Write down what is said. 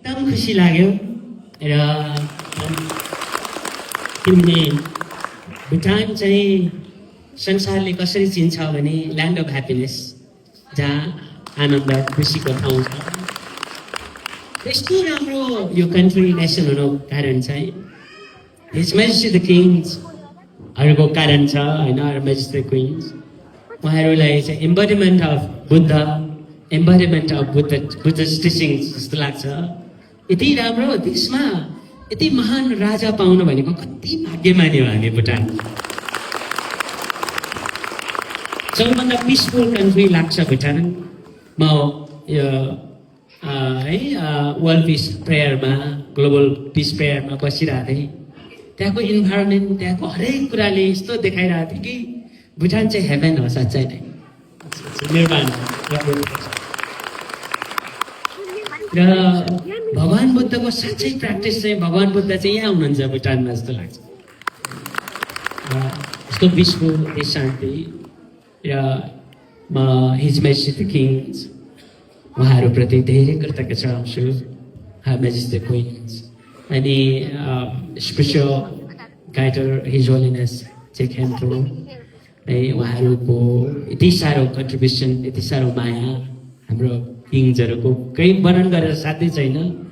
एकदम खुसी लाग्यो र किनभने भुटान चाहिँ संसारले कसरी चिन्छ भने ल्यान्ड अफ ह्याप्पिनेस, जहाँ आनन्द खुसीको ठाउँ छ। यस्तो राम्रो यो कन्ट्री नेसन हुनुको कारण चाहिँ हिज मेजेस्टी द किङ्सहरूको कारण छ होइन, हर मेजेस्टी द क्विन्स। उहाँहरूलाई चाहिँ embodiment of Buddha, embodiment of Buddhist teachings जस्तो लाग्छ। यति राम्रो देशमा यति महान राजा पाउनु भनेको कति भाग्यमानी हो हामी भुटान। सबैभन्दा पिसफुल कन्ट्री लाग्छ भुटान। म यो है वर्ल्ड पिस प्रेयरमा, ग्लोबल पिस प्रेयरमा बसिरहेको थिएँ। त्यहाँको इन्भाइरोमेन्ट, त्यहाँको हरेक कुराले यस्तो देखाइरहेको थियो कि भुटान चाहिँ हेभेन हो साँच्चै नै, निर्माण। र भगवान् बुद्धको साँच्चै प्र्याक्टिस चाहिँ भगवान् बुद्ध चाहिँ यहाँ हुनुहुन्छ भुटानमा जस्तो लाग्छ। यस्तो पिसफुल, यति शान्ति। र म हिज मेजेस्टी द किङ्स उहाँहरूप्रति धेरै कृतज्ञ चढाउँछु, हर मेजेस्टी द क्विन्स। अनि स्पेसियल गाइडर हिज होलिनेस चेक ह्यान्ड थ्रो है, उहाँहरूको यति साह्रो कन्ट्रिब्युसन, यति साह्रो माया हाम्रो किङ्सहरूको केही वर्णन गरेर साध्यै छैन।